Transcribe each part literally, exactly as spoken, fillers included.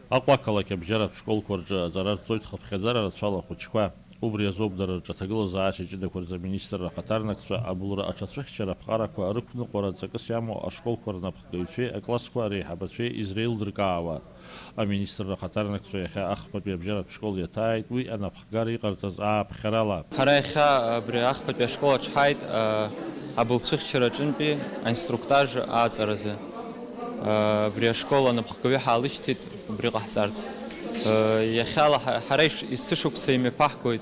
Аҟәа ақалақь абжьаратә школқәа рҿы аҵара рҵоит хыԥхьаӡара рацәала ахәыҷқәа. Убри азоуп дара рҿы аҭагылазаашьа ҷыдақәа рзы аминистрра ахаҭарнакцәа абылра аҽацәыхьчара аԥҟарақәа рықәныҟәара ҵакыс иамоу ашколқәа рнапхгаҩцәеи аклассқәа реиҳабацәеи изреилдыркаауа. Аминистрра ахаҭарнакцәа иахьа ахԥатәи абжьаратә школ иаҭааит уи анапхгара иҟарҵаз ааԥхьарала. Ҳара иахьа абри ахԥатәи ашкол аҿы ҳааит, а, абылцәыхьчара аҿынтәи аинструктаж ааҵаразы. А, абри ашкол анапхгаҩы ҳаалышьҭит убри ҟаҳҵарц. А, иахьала ҳа-, ҳара иш-, есышықәса имҩаԥаҳгоит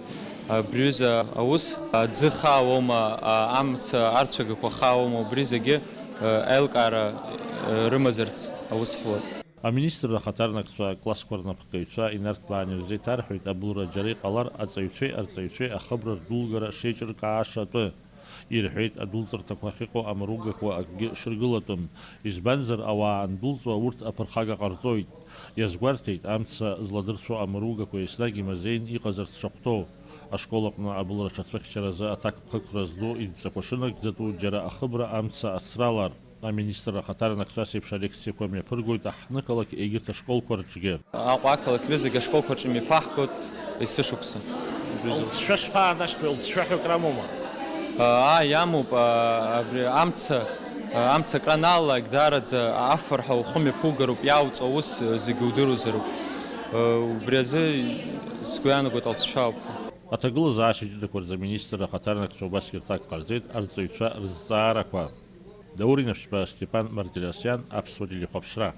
абри аҩыза аус, аӡы хаауоума, а, амца арцәагақәа хаауоума, убри зегьы, а, аилкаара, а, рымазарц аус ҳуеит. Аминистрра ахаҭарнакцәа аклассқәа рнапхгаҩцәа инарҭбааны ирзеиҭарҳәеит, абылра џьара иҟалар, аҵаҩцәеи арҵаҩцәеи ахыбра рдулгара шеиҿыркааша атәы. Ирҳәеит, адәылҵырҭақәа ахьыҟоу амаругақәа акгьы шыргылатәым, избанзар, ауаа андәылҵуа урҭ аԥырхага ҟарҵоит. Иазгәарҭеит, амца зладырцәо амаругақәа еснагь имазеин иҟазарц шахәҭоу. Ашкол аҟны абылра аҽацәыхьчаразы аҭакԥхықәра зду идҵақәа шынагӡатәу џьара ахыбра амца ацралар. Аминистр ахаҭарнакцәа ас еиԥш алекциақәа мҩаԥыргоит аҳҭнықалақь егьырҭ ашколқәа рҿгьы. Аҟәа ақалақь рызегь ашколқәа рҿы имҩаԥаҳгоит есышықәса. Лҵшәа шԥаанашьҭуеи, лҵшәа ҳәа акрамоума? Аа, иамоуп, аа, абри амца, аа, амца акраналалак, даараӡа афырҳәа ухы мҩаԥугароуп, иаауҵо аус, зегьы удыруазароуп. Убри азы сгәы иаанагоит алҵшәа ауп. Аҭагылазаашьа ҷыдақәа рзы аминистр ахаҭарнакцәа убасгьы рҭак ҟарҵеит арҵаҩцәа рызҵаарақәа. Даур Инапшьба, Степан Мартиросиан, Аԥсуа телехәаԥшра.